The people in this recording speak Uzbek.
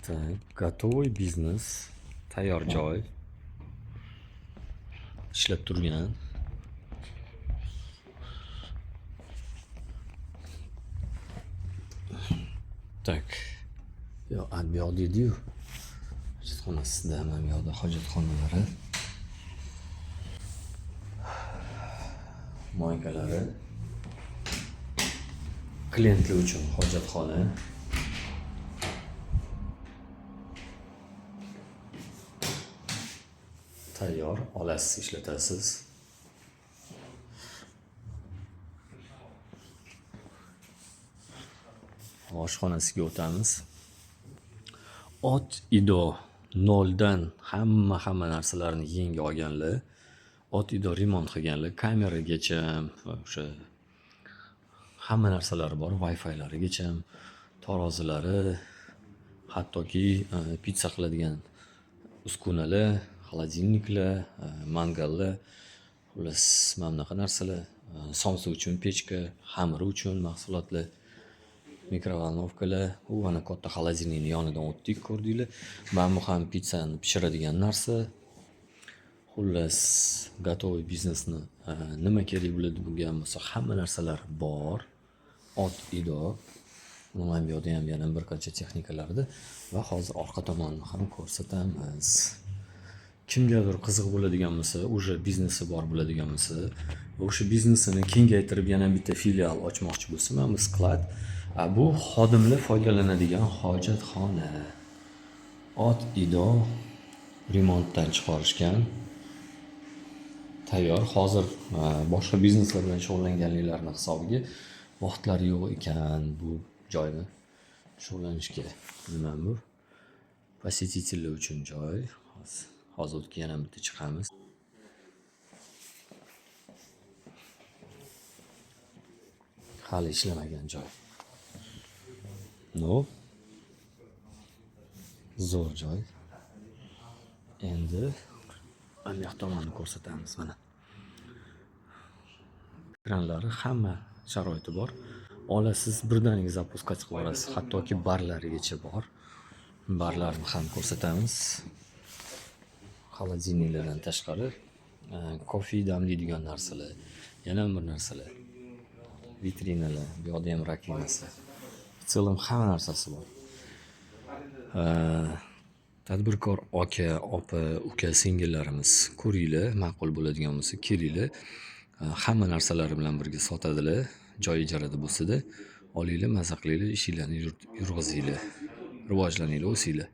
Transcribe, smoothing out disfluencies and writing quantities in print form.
Так, готовый biznes, tayyor joy. Ishlab turgan. Так. Yo, bu yoqda edi-yu. Hojatxonasida, mana bu yoqda hojatxonalari. Moykalari. Klientlar uchun hojatxona. Tayyor, olasiz, ishlatasiz. Oshxonasiga o'tamiz. Ot ido noldan hamma narsalarni yangi olganlar. Ot ido remont qilganlar, kameragacha va o'sha hamma narsalari bor, Wi-Fi'larigacha, tarozilari, hattoki pitsa qiladigan uskunalar, холодильникlar, mangallar, xullas mana bunaqa narsalar, somsa uchun pechka, xamiri uchun mahsulotlar, mikrovolnovkalar, u ana katta холодильникni yonidan o'tdik, ko'rdinglar. Mana bu ham pitsani pishiradigan narsa. Xullas, готовый biznesni nima kerak bo'ladi bo'lgan bo'lsa, hamma narsalar bor. Ot ido. Mana bu yoqda ham yana bir qancha texnikalarda va hozir orqa tomonni ham ko'rsatamiz. Kimgadir qiziq bo'ladigan bo'lsa, уже biznesi bor bo'ladigan bo'lsa va o'sha biznesini kengaytirib yana bitta filial ochmoqchi bo'lsa, mana bu sklad. Bu xodimlar foydalanadigan hojatxona. Ot ido remontdan chiqarishgan. Tayyor. Hozir boshqa bizneslar bilan shug'ullanganliklarni hisobiga vaqtlari yo'q ekan bu joyni shug'ullanishga. Nima bu? Посетительlar uchun joy. Hozir o'tga yana bitta chiqamiz. Hali ishlamagan joy. No. Zo'r joy. Endi mana bu yoq tomonni ko'rsatamiz mana. Kranlari, hamma sharoiti bor. Olasiz, birdaniga запускать qilib yuborasiz. Hattoki barlarigacha bor. Barlarni ham ko'rsatamiz. Холодильникlardan tashqari, kofe damlaydigan narsalar, yana bir narsalar. Vitrinalar, bu yoqda ham rakovinasi. В целом hamma narsasi bor. Tadbirkor aka, opa, uka, singillarimiz, ko'ringlar, ma'qul bo'ladigan bo'lsa kelinglar. Hamma narsalari bilan birga sotadilar. Joy ijarada bo'lsa-da, olinglar, maza qilinglar, ishinglarni yurg'izinglar. Rivojlaninglar, o'singlar.